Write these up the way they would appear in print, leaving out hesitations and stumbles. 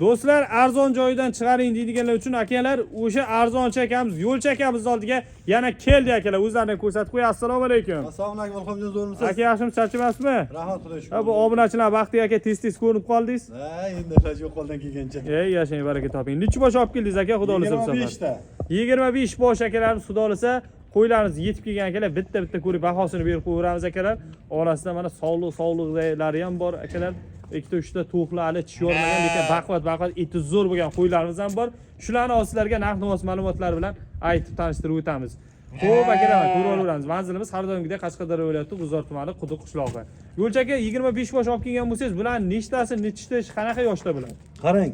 Do'stlar, arzon joyidan chiqaring deydiganlar uchun akalar, o'sha arzonchi akamiz, yo'lchi akamiz oldiga yana keldi akalar. O'zlarini ko'rsatib qo'y. Assalomu alaykum. Assalomu alaykum, Ilhomjon, zo'rmisiz? Aka, yaxshimi, charchamasmi? Rahmat, xudo shukr. Ha, bu obunachilar baxtiga aka tez-tez ko'rinib qoldingiz. Ha, endi iloji yo'q qo'ldan kelgancha. Ey, yashang, baraka toping. Necha bosh olib keldingiz aka, xudo xohlasa bu safar? 25 ta. 25 bosh akalarimiz, xudo xohlasa qo'ylarimiz yetib kelgan akalar, bitta bitta ko'rib bahosini berib qo'yaveramiz akalar. Orasida mana sog'liq sog'liqlari ham bor akalar. Ikkita uchta to'qli hali tish yormagan, lekin baquvvat baquvvat eti zo'r bo'lgan qo'ylarimiz ham bor. Shularni hozir sizlarga narx navosi ma'lumotlari bilan aytib tanishtirib o'tamiz. Xo'p akalar, mana ko'rib olaveramiz. Manzilimiz har doimgidek Qashqadaryo viloyati G'uzor tumani Quduq qishlog'i. Yo'lchi aka, 25 bosh olib kelgan bo'lsangiz, bular nechtasi, nechta, qanaqa yoshda bular? Qarang,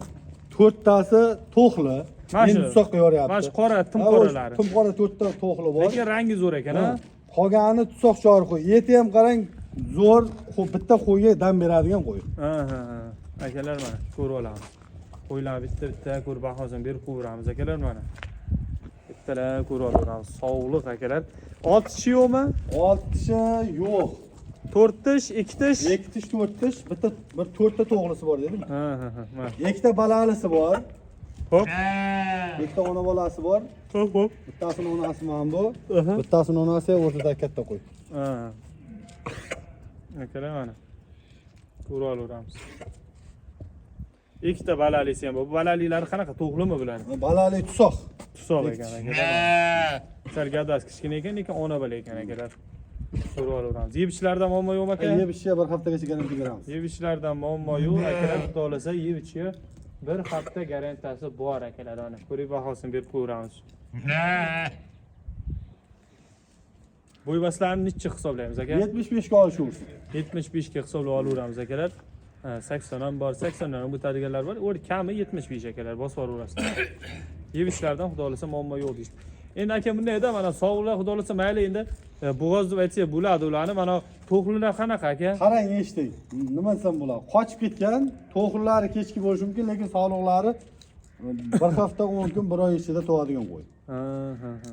to'rttasi to'qli. Mana shu. Endi tusoqqa yoryapti. Mana shu qora, tim Ha, o'sha qoralari. Tim qora to'rtta to'qli bor. Lekin rangi zo'r ekan, ha? Ha. Qolgani tusoq chori qo'y. Eti ham qarang, zo'r, bitta qo'yga dam beradigan qo'y. Ha, ha, ha. Akalar, mana ko'rib olamiz. Qo'ylarni bitta bitta ko'rib bahosini berib qo'yaveramiz akalar mana. Bittalar ko'rib olaveramiz. Sog'liq akalar. 6 tishi yo'qmi? Olti tishi yo'q. 4 tish, 2 tish. Ikki tish, to'rt tish, bitta bir to'rtta to'g'risi bor dedim. Ha, ha, ha. Mana. Ikkita balalisi bor. Hop. Ikkita ona bolasi bor. Hop, hop. Bittasini onasi mana bu. Aha. Bittasini onasi o'rtadagi katta qo'y. Ha. Akalar mana. Ko'rib olaveramiz. Ikkita balalisi ham bor. Bu balalilari qanaqa, to'g'rimi bular? Balali tusoq. Tusoq ekan akalar. Sal gavdasi kichkina ekan, lekin ona bola ekan akalar. Ko'rib olaveramiz. Yeb ichishlarida muammo yo'qmi aka? Yeb ichishga bir haftagacha garantiya beramiz. Yeb ichishlardan muammo yo'q akalar, xudo xohlasa yeb ichishi bir hafta garantiyasi bor akalar. Mana ko'rib bahosini berib qo'yaveramiz. Bo'ybaslarini nechi hisoblaymiz aka? 75 ga olishaversin. 75 ga hisoblab olaveramiz akalar. Ha, 80 ham bor, 80 dan ham o'tadiganlar bor. O'r kami 75 akalar, bosib yuboraverasizlar. Yeb ichishlardan xudo xohlasa muammo yo'q deyishdi. Endi aka bunday-da, mana sog'lar xudo xohlasa mayli endi bo'g'oz deb aytsak bo'ladi ularni. Mana to'qlilar qanaqa aka? Qarang, eshiting. Nima desam bo'ladi? Qochib ketgan, to'qlari kechki bo'lishi mumkin, lekin sog'liqlari bir hafta, 10 kun, bir oy ichida tug'adigan qo'y. Ha, ha, ha.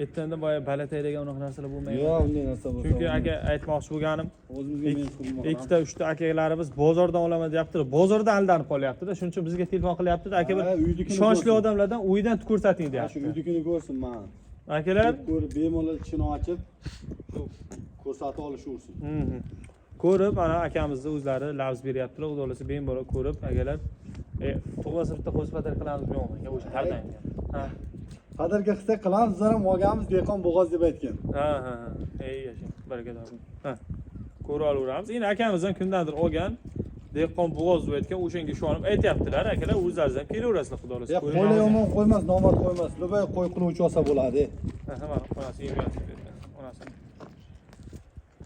Ertanda boya balatay degan unaqa narsalar bo'lmaydi. Yo'q, unday narsa bo'lsa. Chunki aka aytmoqchi bo'lganim, o'zimizga men ikkita uchta akalarimiz bozordan olaman deyaptilar. Bozorda aldanib qolyapti-da. Shuning uchun bizga telefon qilyapti-da, aka bir Ha, uydikini ishonchli ko'rsin. odamlardan uydan ko'rsating Shu deyapti. uydikini ko'rsin man. Akalar, Ko'rib bemalol ichini ochib ko'rsatib olishaversin. Ko'rib mana akamizni o'zlari lafz beryaptilar. Xudo xohlasa bemalol ko'rib akalar. Tug'masa bitta qo'shib padar qilamizmi yo'qmi aka o'sha har doim. Ha. Qadarga qilsak qilamiz, bizlar ham olganmiz, dehqon bo'g'oz deb aytgan. Ha, ha, ha. Ey yashang, baraka toping. Ha. Ko'ra olaveramiz. Endi akamiz ham kimdandir olgan dehqon bo'g'oz deb aytgan, o'shanga ishonib aytyaptilar. Akalar, o'zlaringiz ham kelaverasizlar xudo xohlasa. Ya qo'ylar yomon qo'ymas, nomard qo'ymas. Любой qo'y qiluvchi olsa bo'ladi. Ha, mana onasi yemayapti. Onasi.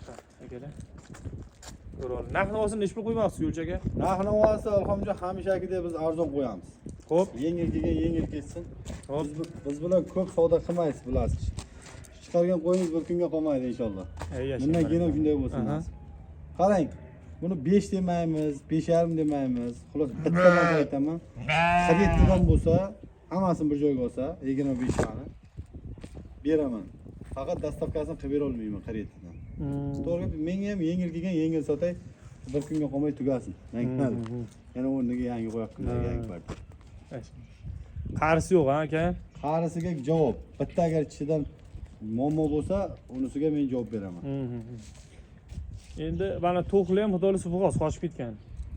Ha, akalar. Ko'ra oling. Narx navosini nechi pul qo'ymoqchisiz yo'lchi aka? Narx navosi Ilhomjon hamishagidek biz arzon qo'yamiz. Xo'p, Yengil kelgan yengil ketsin. xo'p. Biz bilan ko'p savdo qilmaysiz, bilasiz. Chiqargan qo'yingiz bir kunga qolmaydi inshaalloh. Ey yashang. Bundan keyin ham shunday bo'lsin. Aha. Nasib. Qarang, buni 5 demaymiz, 5,5 demaymiz. Xullas bitta narsa aytaman. 47 dan bo'lsa, hammasini bir joyga olsa, 25 tani beraman. Faqat доставка sini qilib bera olmayman 47 dan. To'g'ri, menga ham yengil kelgan, yengil sotay, bir kunga qolmay tugasin. Yana o'rniga yangi qo'yib yangi partiya. Qarisi yo'q ha aka? Qarisiga javob. Bitta agar tishidan muammo bo'lsa, unisiga men javob beraman. Endi mana to'qli ham xudo xohlasa bo'g'oz qochib ketgan.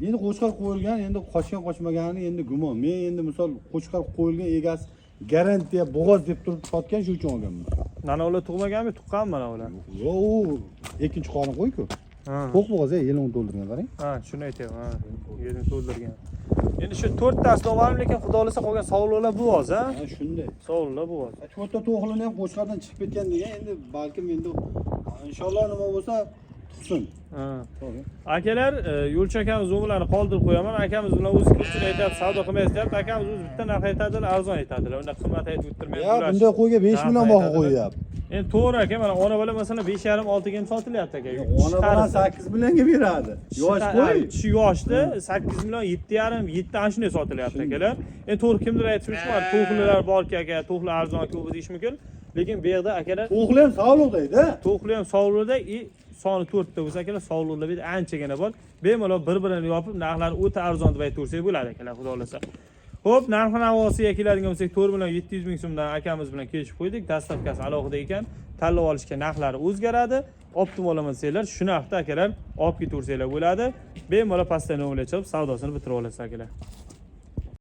Endi qo'chqor qo'yilgan, endi qochgan qochmagani endi gumon. Men endi misol qo'chqor qo'yilgan egasi garantiya bo'g'oz deb turib sotgan, shu uchun olganman. Mana ular tug'maganmi, tuqqanmi mana ular? Yo'q, u ikkinchi qorin qo'y-ku. Ha. To'q bo'g'oz, yelin to'ldirgan qarang. Ha, shuni aytyapman. Ha. Yerini to'ldirgan. Endi shu to'rttasi noma'lum, lekin xudo xohlasa qolgan sovliqlar bo'g'oz, ha? Ha, shunday. Sovliqlar bo'g'oz. To'rtta to'qlini ham qo'chqordan chiqib ketgan degan, endi balkim endi inshaalloh nima bo'lsa tug'sin. Ha. To'g'ri. Akalar, yo'lchi akamiz zo'mlarni qoldirib qo'yaman. Akamiz bilan o'zi ko'pchilik aytyapti, savdo qilmaysiz deyapti. Akamiz o'zi bitta narx aytadilar, arzon aytadilar. Unda qimmat aytib o'tirmaydi. Ya bunday qo'yga 5 million Narx baho aytadilar. qo'yyapti. Endi to'g'ri aka, mana ona bola masalan 5,5 6 ga ham sotilyapti aka. Ona bilan 8 millionga beradi. Yosh qo'y. Tishi yoshda 8 million, 7,5, 7 ana shunday sotilyapti akalar. Endi to'g'ri kimdir aytishi mumkin, mana to'qlilar borki aka, to'qli arzon ko'p deyish mumkin. Lekin bu yerda akalar To'qli ham sog'liq deydi. to'qli ham sovliqda и Soni 4 ta bo'lsa akalar, sog'liqlar bu yerda anchagina bor. Bemalol bir-birini yopib, narxlari o'ta arzon deb aytaversak bo'ladi akalar, xudo xohlasa. Xo'p, narxi navosiga keladigan bo'lsak, 4 million 700 ming so'mdan akamiz bilan kelishib qo'ydik. Доставка si alohida ekan. Tanlab olishga narxlari o'zgaradi. Оптом olaman desanglar, shu narxda akalar olib ketaversanglar bo'ladi. Bemalol pastdan nomerlar chiqib, savdosini bitirib olasiz akalar.